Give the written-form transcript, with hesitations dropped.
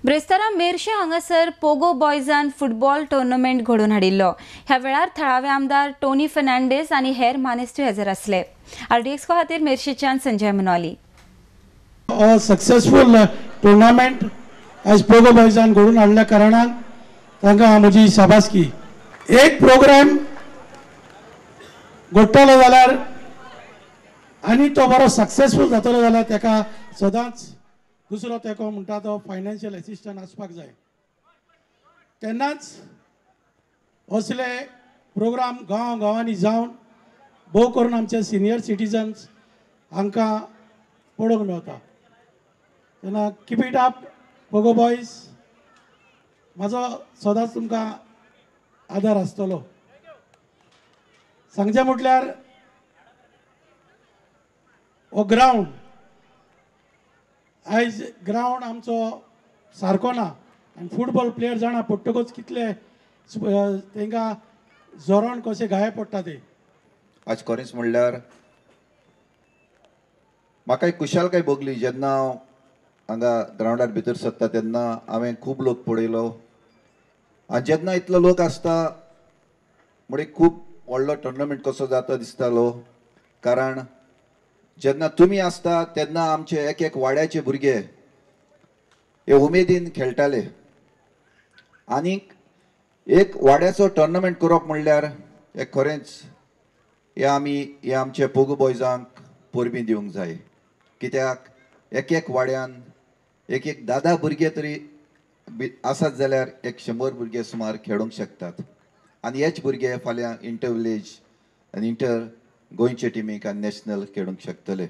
ब्रेस्तारा मेरशे हांगासर पोगो बॉयजान football tournament घडोवन हाडिल्लो. ह्या वेळार थळावे आमदार टोनी फर्नांडीस आनी हेर मानेस्त हजर आसले. आरडीएक्स खातीर मेरशेच्यान संजय मनोली. सक्सेसफूल टुर्नामेंट आयज पोगो बॉयजान घडोवन हाडल्या कारणान तांकां म्हजी शाबासकी. एक प्रोग्राम घडटलो जाल्यार आनी तो बरो सक्सेसफूल जातलो जाल्यार ताका सदांच दुसरो तेंको म्हणटा तो फायनान्शियल एसिस्टंट आसपाक जाय. तेन्नाच असले प्रोग्राम गांव गांवांनी जावन भोव करून आमचे सिनियर सिटीजन्स हांकां पळोवंक मेळटा. तेन्ना keep it up Pogo boys. म्हाजो सदांच तुमकां आदार आसतलो. सांगचें म्हटल्यार हो ग्रावंड आयज ग्रावंड आमचो सारको ना आनी फुटबॉल प्लेयर जाणा पडटकच कितले तांकां जोरान कशें घाये पडटा ते. आज खरेंच म्हणल्यार म्हाका एक खुशालकाय भोगली जेन्ना हांव हांगा ग्रावंडार भितर सरता तेन्ना हांवें खूब लोक पळयलो आनी जेन्ना इतलो लोक आसता म्हणजे खूब व्हडलो टुर्नामेंट कसो जाता दिसतालो. कारण जेन्ना तुमी आसता तेन्ना आमचे एक एक वाड्याचे भुरगे हे उमेदीन खेळटाले आनीक एक वाड्याचो टुर्नामेंट करप म्हणल्यार हे खरेंच हे आमी हे आमचे पोगो बॉयजांक परबीं दिवंक जाय. कित्याक एक एक वाड्यान एक एक 10 भुरगे तरी आसात जाल्यार 100 भुरगे सुमार खेळूंक शकतात आनी हेच भुरगे फाल्यां इंटर विलेज आनी इंटर गोंयचे टिमीक आनी नॅशनल खेळूंक शकतले.